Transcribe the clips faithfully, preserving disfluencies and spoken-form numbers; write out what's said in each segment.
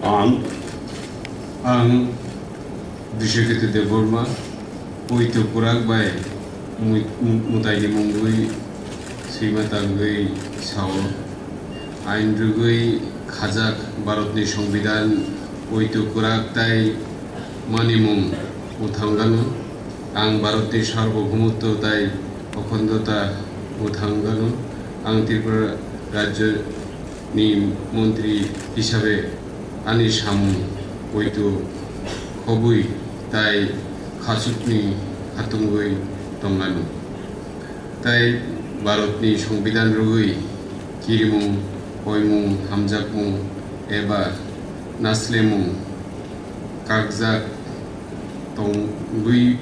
Ang, ang Biswaketu Debbarma, poito kwrak bai mui-, mu-, mwtaini mungwi swima tangwi sao. Ain rwgwi khajak Bharatni Songbidan poito kwrak tai manimung mwthangano. Ang Bharatni Sarbohumotto tai Okhondo ta mwthangano. Ang Tripura Rajyo ni montri hisabe ani samung poito khobwi tai khachukni khatungwi tongano. Tai Bharatni Songbidan rwgwi kirimung, koimung, hamjakmung eba naslemung kakjak tongwi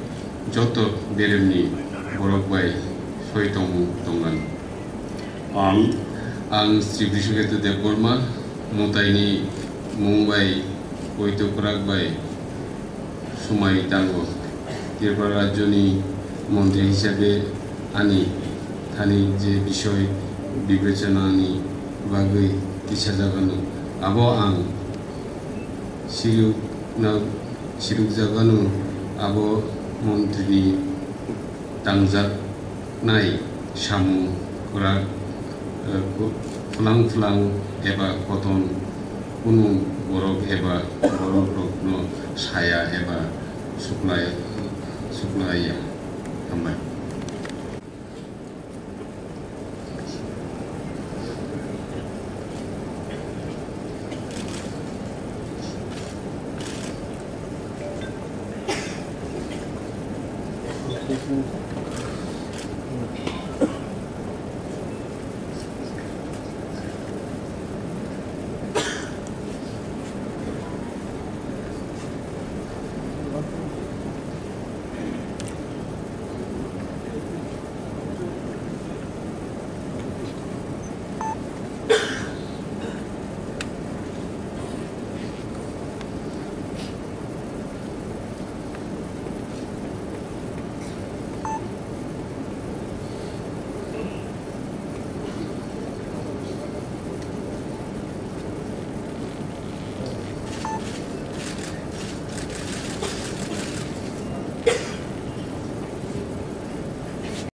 joto beremni borok bai soi tongmung tongmani. Ang, ang Sri Biswaketu Debbarma, mwtaini mung bai poito kwrak bai swmai tango. Tripura Rajyoni montri hisabe ani thani je bisoi bibechanani bagwi tisajagano, abo ang sirukna-, sirukjagano, abo montrini tangjaknai samung kwrak, eh, phu-, phulang phulang eba koton kunu borok eba borokrokno saya eba suklai-, suklaiya. Hambai.